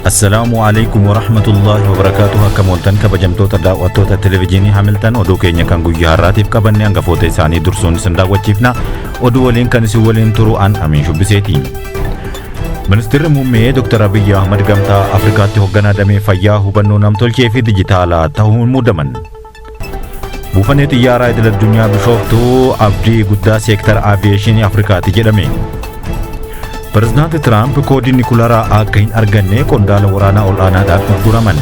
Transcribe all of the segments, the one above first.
Assalaamu alaikum warahmatullaahi wabarakaatuh. Akkam ooltan kabajamtoota daawwattoota televezyiinii Hamiltan, oduu keenya kan guyyaa har'aatiif qabanne hangafoota isaanii dursuun isin daawwachiifna. Oduu waliin kan isin waliin turu an Amiin Shubbiseeti. Ministeerri Muummee Dr. Abiyyi Ahmad Gamtaa Afrikaatti hoogganaa damee fayyaa hubannoo namtolchee fi dijitaalaa ta'uun muudaman. Buufanni xiyyaaraa idil addunyaa Bishooftuu abdii guddaa seektara aviyeeshinii Afrikaati jedhame. Pirezidaanti Tiraamp koodii nikularaa akka hin arganne qondaala waraanaa ol'aanaadhaan ugguraman.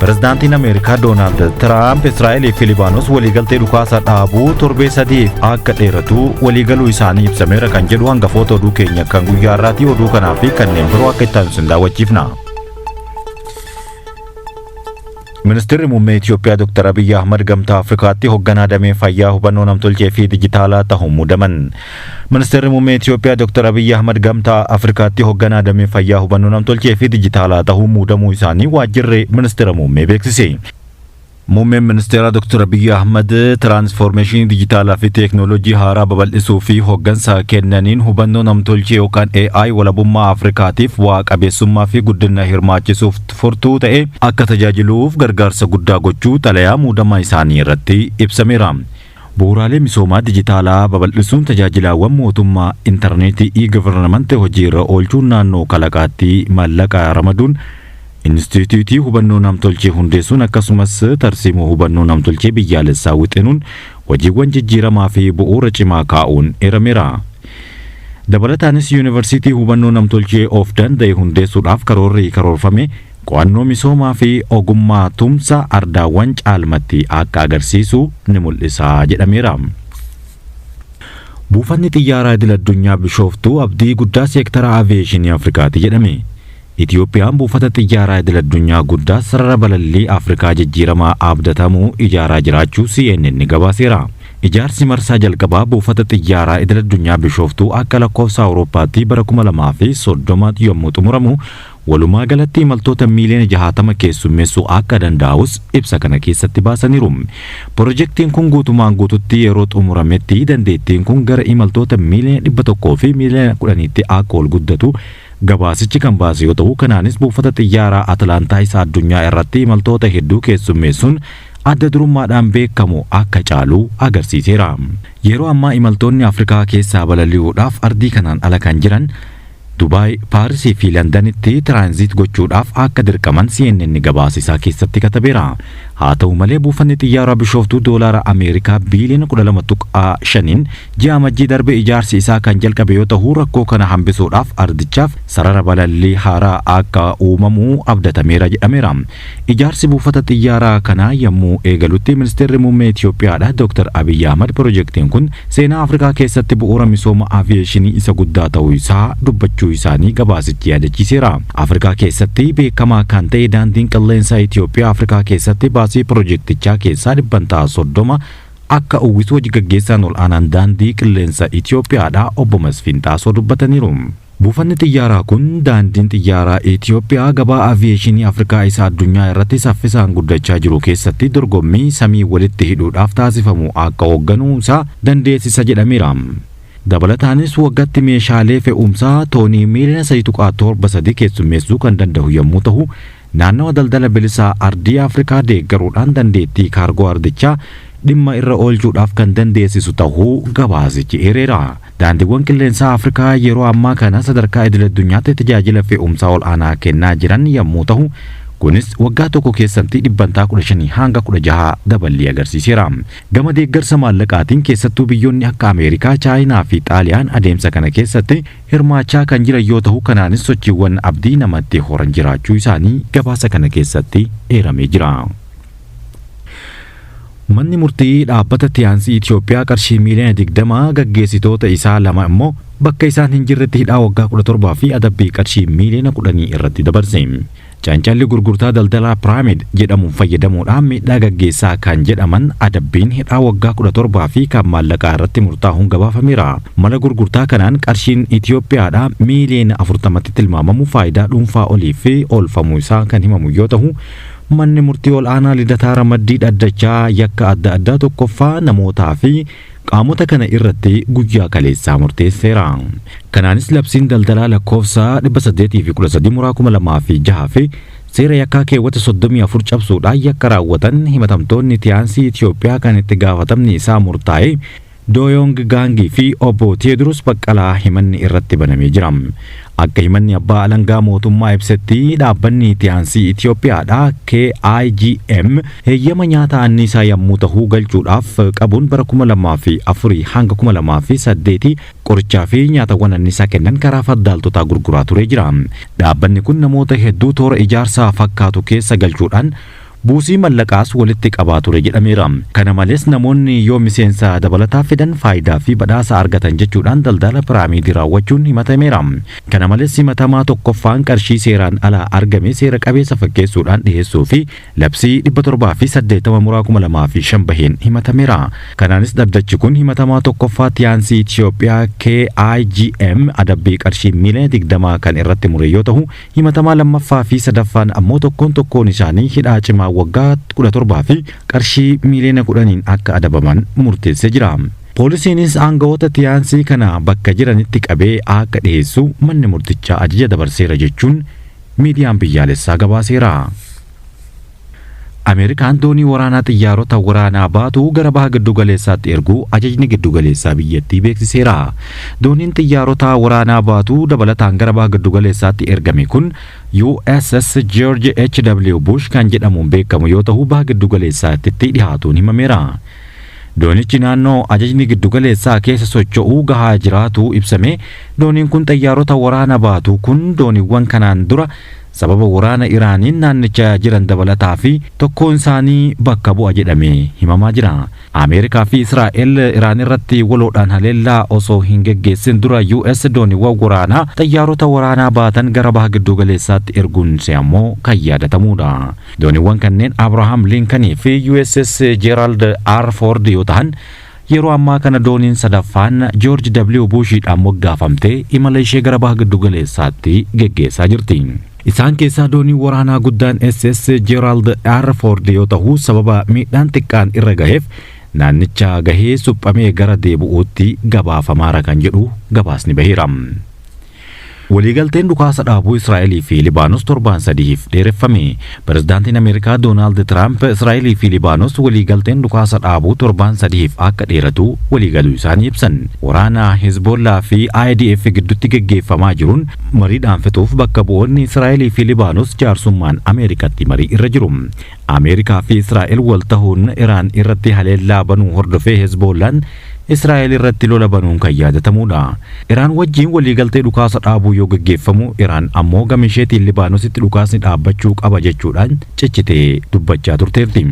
Pirezidaantiin Ameerikaa Doonaald Tiraamp Israa'elii fi Libaanos waliigaltee dhukaasa dhaabuu torbee 3f akka dheeratu waliigaluu isaanii ibsameera kan jedhu hangafoota oduu keenya kan guyyaa har'aati. Oduu kanaa fi kanneen biroo akka itti aanu isin daawwachiifna. Ministeerri Muummee Itiyoophiyaa Dr. Abiyyi Ahmad Gamtaa Afrikaatti hoogganaa damee fayyaa hubannoo namtolchee fi dijitaalaa ta'uun muudaman. Ministeerri Muummee Itiyoophiyaa Dr. Abiyyi Ahmad Gamtaa Afrikaatti hoogganaa damee fayyaa hubannoo namtolchee fi dijitaalaa ta'uun muudamuu isaanii waajjirri ministeera muummee beeksise. Muummeen ministeeraa Dr. Abiyyi Ahmad tiraansfoormeeshinii dijitaalaa fi teeknooloojii haaraa babal'isuu fi hooggansa kennaniin hubannoo namtolchee yookaan AI walabummaa Afrikaatiif bu'aa qabeessummaa fi guddina hirmaachisuuf furtuu ta'e akka tajaajiluuf gargaarsa guddaa gochuu xalayaa muudamaa isaanii irratti ibsameera. Bu'uuraalee misoomaa dijitaalaa babal'isuun tajaajilaawwan mootummaa intarneetii e-government hojii irra oolchuun naannoo kalaqaatti maallaqa ramaduun Inistiitiyuutii hubannoo namtolchee hundeessuun akkasumas tarsiimoo hubannoo namtolchee biyyaalessaa wixinuun hojiiwwan jijjiiramaa fi bu'uura cimaa kaa'uun eerameera. Dabalataanis yuunivarsiitii hubannoo namtolchee of danda'e hundeessuudhaaf karoorri karoorfame qo'annoo misoomaa fi ogummaa tumsa ardaawwan caalmatti akka agarsiisu ni mul'isa jedhameera. Buufanni xiyyaaraa idil addunyaa Bishooftuu abdii guddaa seektara aviyeeshinii Afrikaati jedhame. Itiyoophiyaan buufata xiyyaaraa idil addunyaa guddaa sarara balallii Afrikaa jijjiiramaa abdatamu ijaaraa jiraachuu CNN gabaaseera. Ijaarsi marsaa jalqabaa buufata xiyyaaraa idil addunyaa Bishooftuu akka lakkoofsa Awurooppaatti bara 2030 yommuu xumuramu walumaa galatti imaltoota miiliyoona 60 keessummeessuu akka danda'us ibsa kana keessatti baasaniiru. Pirojektiin kun guutumaan guututti yeroo xumurametti dandeettiin kun gara imaltoota miiliyoona 100 fi miiliyoona 10tti akka ol guddatu gabaasichi kan baase yoo ta'u, kanaanis buufata xiyyaaraa Atlaantaa isa addunyaa irratti imaltoota hedduu keessummeessuun adda durummaadhaan beekamu akka caalu agarsiiseera. Yeroo ammaa imaltoonni Afrikaa keessaa balali'uudhaaf ardii kanaan ala kan jiran Dubaay, Paarisii fi Landanitti tiraanziit gochuudhaaf akka dirqaman CNN gabaasa isaa keessatti katabeera. Haa ta'u malee buufanni xiyyaaraa Bishooftuu doolaara Ameerikaa biiliyoona 12.5n ji'a Amajjii darbe ijaarsi isaa kan jalqabe yoo ta'u, rakkoo kana hambisuudhaaf ardichaaf sarara balallii haaraa akka uumamu abdatameera jedhameera. Ijaarsi buufata xiyyaaraa kanaa yommuu eegalutti ministeerri muummee Itiyoophiyaadha Dr. Abiyyi Ahmad pirojektiin kun seenaa Afrikaa keessatti bu'uura misooma aviyeeshinii isa guddaa ta'uu isaa dubbachuu isaanii gabaasichi yaadachiiseera. Afrikaa keessatti beekamaa kan ta'e daandiin qilleensaa Itiyoophiyaa Afrikaa keessatti baasii pirojektichaa keessaa dhibbantaa 30 akka uwwisu hojii gaggeessaan ol'aanaan daandii qilleensa Itiyoophiyaadha obbo Masfiin Xaasoo dubbataniiru. Buufanni xiyyaaraa kun daandiin xiyyaaraa Itiyoophiyaa gabaa aviyeeshinii Afrikaa isa addunyaa irratti saffisaan guddachaa jiru keessatti dorgommii samii walitti hidhuudhaaf taasifamu akka hoogganu isaa dandeessisa jedhameera. Dabalataanis waggaatti meeshaalee fe'umsaa toonii miiliyoona 3.73 keessummeessuu kan danda'u yommuu ta'u, naannawa daldala bilisaa ardii Afrikaa deeggaruudhaan dandeettii kaargoo ardichaa dhimma irra oolchuudhaaf kan dandeessisu ta'uu gabaasichi eereera. Daandiiwwan qilleensaa Afrikaa yeroo ammaa kana sadarkaa idil addunyaatti tajaajila fe'umsaa ol'aanaa kennaa jiran yommuu ta'u, kunis waggaa tokko keessatti dhibbantaa 15 hanga 16 daballii agarsiiseera. Gama deeggarsa maallaqaatiin keessattuu biyyoonni akka Ameerikaa, Chaayinaa fi Xaaliyaan adeemsa kana keessatti hirmaachaa kan jiran yoo ta'u, kanaanis sochiiwwan abdii namatti horan jiraachuu isaanii gabaasa kana keessatti eeramee jira. Manni murtii dhaabbata Tiyaansii Itiyoophiyaa qarshii miiliyoona 20 gaggeessitoota isaa lama immoo bakka isaan hin jirretti hidhaa waggaa 17 fi adabbii qarshii miiliyoona 10 irratti dabarse. Cancalli gurgurtaa daldalaa Piraamid jedhamuun fayyadamuudhaan miidhaa gaggeessaa kan jedhaman adabbiin hidhaa waggaa 17 fi kan maallaqaa irratti murtaa'uun gabaafameera. Mala gurgurtaa kanaan qarshiin Itiyoophiyaadhaa miiliyoona 40tti tilmaamamu faayidaa dhuunfaa oliif oolfamuu isaa kan himamu yoo ta'u, Manni murtii ol'aanaa Lidataa Ramaddii Dhaddachaa yakka adda addaa tokkoffaa namootaa fi qaamota kana irratti guyyaa kaleessaa murteesseera. Kanaanis labsiin daldalaa lakkoofsa 813 muraa 2006 fi seera yakkaa keewwata 34 cabsuudhaan yakka raawwatan himatamtoonni Tiyaansii Itiyoophiyaa kan itti gaafatamni isaa murtaa'e Dooyong Gaangii fi obbo Teediroos Baqqalaa himanni irratti banamee jira. Akka himanni abbaa alangaa mootummaa ibsetti, dhaabbanni Tiyaansii Itiyoophiyaadha KIGM heeyyama nyaata anniisaa yammuu tahuu galchuudhaaf qabuun bara 2004 hanga 2008 qorichaa fi nyaatawwan anniisaa kennan karaa faddaaltotaa gurguraa turee jira. Dhaabbanni kun namoota hedduu toora ijaarsaa fakkaatu keessa galchuudhaan buusii mallaqaas walitti qabaa ture jedhameera. Kana malees namoonni yoo miseensa dabalataa fidan faayidaa fi badhaasa argatan jechuudhaan daldala piraamiidii raawwachuun himatameera. Kana malees himatamaa tokkoffaan qarshii seeraan alaa argame seera qabeessa fakkeessuudhaan dhiheessuu fi labsii 780 muraa 2005 baheen himatameera. Kanaanis dhaddachi kun himatamaa tokkoffaa Tiyaansii Itiyoophiyaa KIGM adabbii qarshii miiliyoona 20 kan irratti mure yoo ta'u, himatamaa lammaffaa fi sadaffaan ammoo tokkoon tokkoon isaanii hidhaa cimaa waggaa 17 fi qarshii miiliyoona 10n akka adabaman murteessee jira. Poolisiinis aangawoota Tiyaansii kana bakka jiranitti qabee akka dhiheessu manni murtichaa ajaja dabarseera jechuun miidiyaan biyyaalessaa gabaaseera. Ameerikaan doonii waraanaa xiyyaarota waraanaa baatu gara baha giddugaleessaatti erguu ajajni giddugaleessaa biyyattii beeksiseera. Dooniin xiyyaarota waraanaa baatu dabalataan gara baha giddugaleessaatti ergame kun USS George H.W. Bush kan jedhamuun beekamu yoo ta'u, baha giddugaleessaatti dhihaatuun himameera. Doonichi naannoo ajajni giddugaleessaa keessa socho'uu gahaa jiraatu ibsame. Dooniin kun xiyyaarota waraana baatu kun dooniiwwan kanaan dura sababa waraana Iraaniin naannicha jiran dabalataa fi tokkoon isaanii bakka bu'a jedhamee himamaa jira. Ameerikaa fi Israa'el Iraan irratti waloodhaan haleellaa osoo hin geggeessin dura US dooniiwwan waraanaa xiyyaarota waraanaa baatan gara baha giddugaleessaatti erguun ishee ammoo kan yaadatamudha. Dooniiwwan kanneen Abraham Lincoln fi USS Gerald R. Ford yoo ta'an, yeroo ammaa kana dooniin sadaffaan George W. Bushiidhaan moggaafamtee imala ishee gara baha giddugaleessaatti geggeessaa jirti. Isaan keessaa doonii waraanaa guddaan SS Gerald R. Ford yoo ta'u, sababa miidhaan xiqqaan irra gaheef naannicha gahee suphamee gara deebi'uutti gabaafamaara kan jedhu gabaasni baheera. Waliigalteen dhukaasa dhaabuu Israa'elii fi Libaanos torbaan sadiif dheereffame. Pirezidaantiin Ameerikaa Doonaald Tiraamp Israa'elii fi Libaanos waliigalteen dhukaasa dhaabuu torbaan sadiif akka dheeratu waliigaluu isaanii ibsan. Waraana Hezbollaa fi IDF gidduutti geggeeffamaa jiruun mariidhaan fixuuf bakka bu'oonni Israa'elii fi Libaanos jaarsummaan Ameerikaatti marii irra jiru. Ameerikaa fi Israa'el wal tahuun Iraan irratti haleellaa banuu hordofee Hezbollaan Israa'el irratti lola banuun kan yaadatamudha. Iraan wajjin waliigaltee dhukaasa dhaabuu yoo geggeeffamu, Iraan ammoo gama isheetiin Libaanositti dhukaasni dhaabbachuu qaba jechuudhaan cichitee dubbachaa turteerti.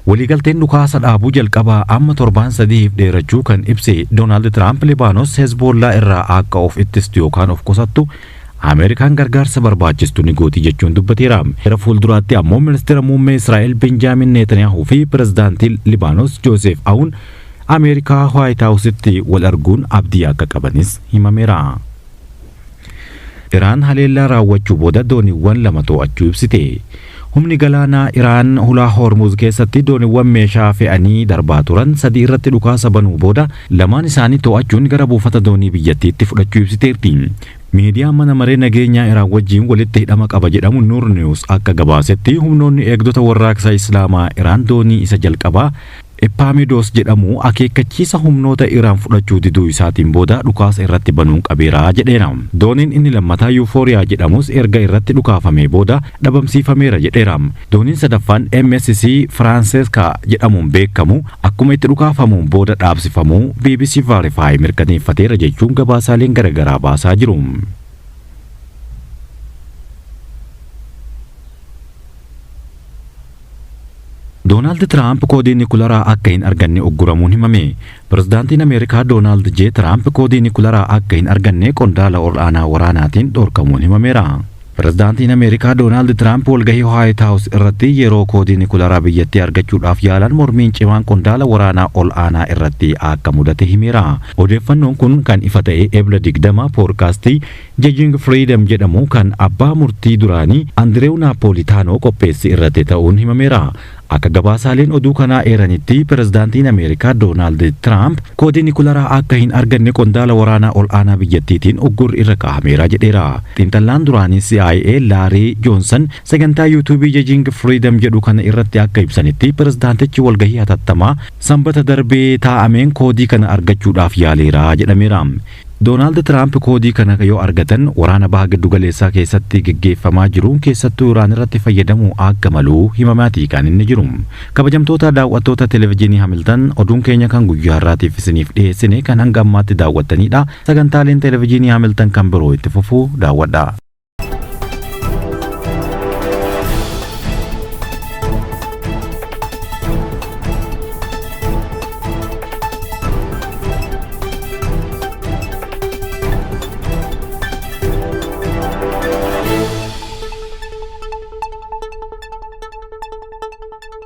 Waliigalteen dhukaasa dhaabuu jalqabaa amma torbaan sadiif dheerachuu kan ibse Doonaald Tiraamp, Libaanos Hezbollaa irraa akka of ittistu yookaan of qusattu Ameerikaan gargaarsa barbaachistu ni gooti jechuun dubbateera. Gara fuulduraatti ammoo ministeera muummee Israa'el Benjaamin Netanyaahuu fi pirezidaantii Libaanos Joosef Aoun Ameerikaa White Houseitti wal arguun abdii akka qabanis himameera. Iraan haleellaa raawwachuu booda dooniiwwan lama to'achuu ibsite. Humni galaanaa Iraan hulaa Hormuz keessatti dooniiwwan meeshaa fe'anii darbaa turan sadii irratti dhukaasa banuu booda lamaan isaanii to'achuun gara buufata doonii biyyattiitti fudhachuu ibsiteerti. Miidiyaan mana maree nageenyaa Iraan wajjin walitti hidhama qaba jedhamu Noor News akka gabaasetti, humnoonni eegdota warraaqsa Islaamaa Iraan doonii isa jalqabaa Eppaamidoos jedhamu akeekkachiisa humnoota Iraan fudhachuu diduu isaatiin booda dhukaasa irratti banuun qabeera jedheera. Dooniin inni lammataa Yuufooriyaa jedhamus erga irratti dhukaafamee booda dhabamsiifameera jedheera. Dooniin sadaffaan MSC Firaanseska jedhamuun beekamu akkuma itti dhukaafamuun booda dhaabsifamuu BBC Verify mirkaneeffateera jechuun gabaasaaleen garaagaraa baasaa jiru. Doonaald Tiraamp koodii nikularaa akka hin arganne ugguramuun himame. Pirezidaantiin Ameerikaa Doonaald J. Tiraamp koodii nikularaa akka hin arganne qondaala ol'aanaa waraanaatiin dhorkamuun himameera. Pirezidaantiin Ameerikaa Doonaald Tiraamp walgahii Waayit Haawus irratti yeroo koodii nikularaa biyyattii argachuudhaaf yaalan mormiin cimaan qondaala waraanaa ol aanaa irratti akka mudate himeera. Odeeffannoon kun kan ifa ta'e Ebla 20 poodkaastii Judging Freedom jedhamu kan abbaa murtii duraanii Andireew Naapoolitaanoo qopheesse irratti ta'uun himameera. Akka gabaasaaleen oduu kanaa eeranitti, pirezidaantiin Ameerikaa Doonaald Tiraamp koodii nikularaa akka hin arganne qondaala waraanaa ol aanaa biyyattiitiin uggurri irra kaa'ameera jedheera. Xiinxallaan duraanii CIA Laarii Joonsan sagantaa Yuutuubii Judging Freedom jedhu kana irratti akka ibsanitti, pirezidaantichi walgahii hatattamaa Sanbata darbee taa'ameen koodii kana argachuudhaaf yaaleera jedhameera. Doonaald Tiraamp koodii kana yoo argatan waraana Baha Giddugaleessaa keessatti geggeeffamaa jiru, keessattuu Iraan irratti fayyadamuu akka malu himamaatii kan inni jiru. Kabajamtoota daawwattoota Televezyiinii Hamiltan, oduun keenya kan guyyaa har'aatiif isiniif dhiyeessine kan hanga ammaatti daawwattanidha. Sagantaaleen Televezyiinii Hamiltan kan biroo itti fufuu daawwadha.